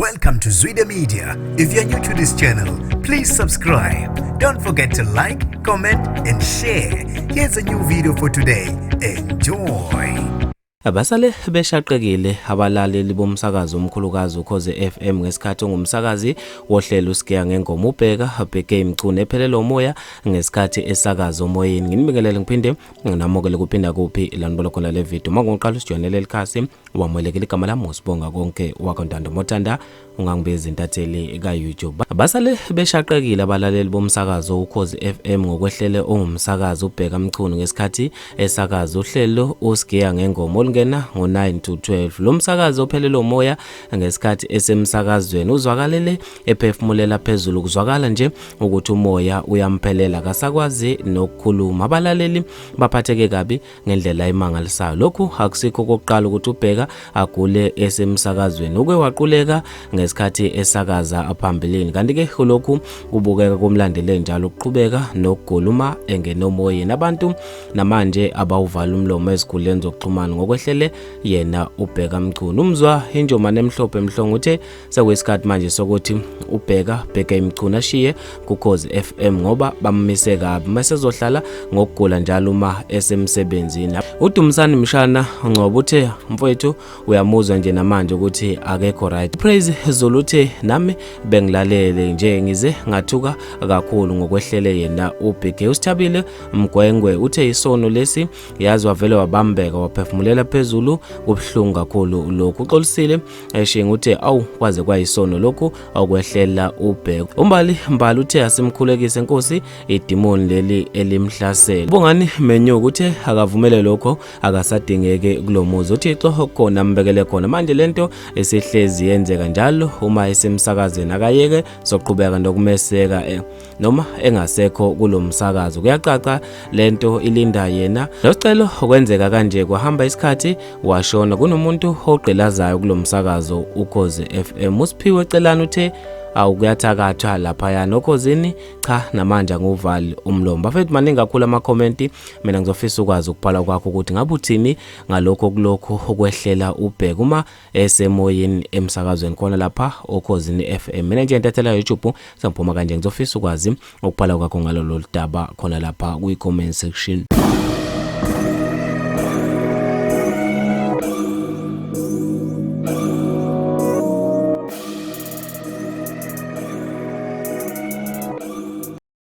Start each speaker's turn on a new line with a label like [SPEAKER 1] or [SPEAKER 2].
[SPEAKER 1] Welcome to Zwida Media. If you're new to this channel, please subscribe. Don't forget to like, comment, and share. Here's a new video for today. Enjoy.
[SPEAKER 2] Basale beshaqekile abalaleli bomsakazo omkhulukazi uKhozi FM ngesikhathi ongumsakazi wohlelo uSigiya Ngengoma uBheka Bheke Mchunu ephelelwa umoya ngesikhathi esakaza omoyeni. Nginibingelele ngiphinde nginamukele kuphinda kuphi la nibona khona le video. Uma ngiqala usijoyinele likhasi wamukelekile, igama lami uSibonga Konke wakwaNtando Mothanda, ungangibiza intatheli ka-YouTube. Basale beshaqekile abalaleli bomsakazo uKhozi FM ngokwehlele ongumsakazi uBheka Mchunu ngesikhathi esakaza uhlelo uSigiya Ngengoma olungena ngo-9 to 12. Lo msakazi ophelele umoya ngesikhathi esemsakazweni uzwakalele ephefumulela phezulu, kuzwakala nje ukuthi umoya uyamphelela, akasakwazi nokukhuluma. Abalaleli baphatheke kabi ngendlela emangalisayo. Lokhu akusikho okokuqala ukuthi uBheka agule esemsakazweni, uke waquleka ngesikhathi esakaza phambilini. Kanti-ke lokhu kubukeka kumlandele njalo ukuqhubeka nokugula uma engena omoyeni. Abantu namanje abawuvala umlomo ezikhundleni zokuxhumana ngokwehlele yena uBheka Mchunu. Umzwa Injomane Emhlophe Mhlongo uthe sekuyisikhathi manje sokuthi uBheka Bheke Mchunu ashiye kuKhozi FM ngoba bammise kabi masezohlala ngokugula njalo uma esemsebenzini. UDumsani Mshana Ngcobo uthe mfowethu uyamuzwa nje namanje ukuthi akekho right. Praise Zulu uthe nami bengilalele nje ngize ngathuka kakhulu ngokwehlele yena uBheke. USithabile Mgwengwe uthe isono lesi yazi, wavele wabambeka waphefumulela phezulu, kubuhlungu kakhulu lokhu. Uxolisile Eshinga uthe awu kwaze kwayisono lokhu okwehlela uBheka. Umbali Mbali uthe asimkhulekise inkosi idimoni leli elimhlasela. Bongani Menyuku uthe akavumele lokho, akasadingeke kulomuzi, uThixo khona ambekele khona. Manje lento esihlezi yenzeka njalo uma esemsakazweni, akayeke, soqhubeka nokumeseka noma engasekho kulomsakazo. Kuyacaca lento ilinda yena. Locelo kwenzeka kanje, kwahamba isikhathi washona. Kunomuntu ogqilazayo kulomsakazo uKhozi FM. USiphiwe Celani uthe awukuyathakathwa laphaya oKhozini, cha namanje anguvali umlomo. Bafethu, maningi kakhulu amakhomenti, mina ngizofisa ukwazi ukubhala kwakho ukuthi ngabe uthini ngalokho kulokho okwehlela uBheka uma esemoyeni emsakazweni khona lapha oKhozini FM. Mina nje intathela YouTube sengiphuma kanje, ngizofisa ukwazi ukubhala kwakho ngalolu daba khona lapha kwi-comment section.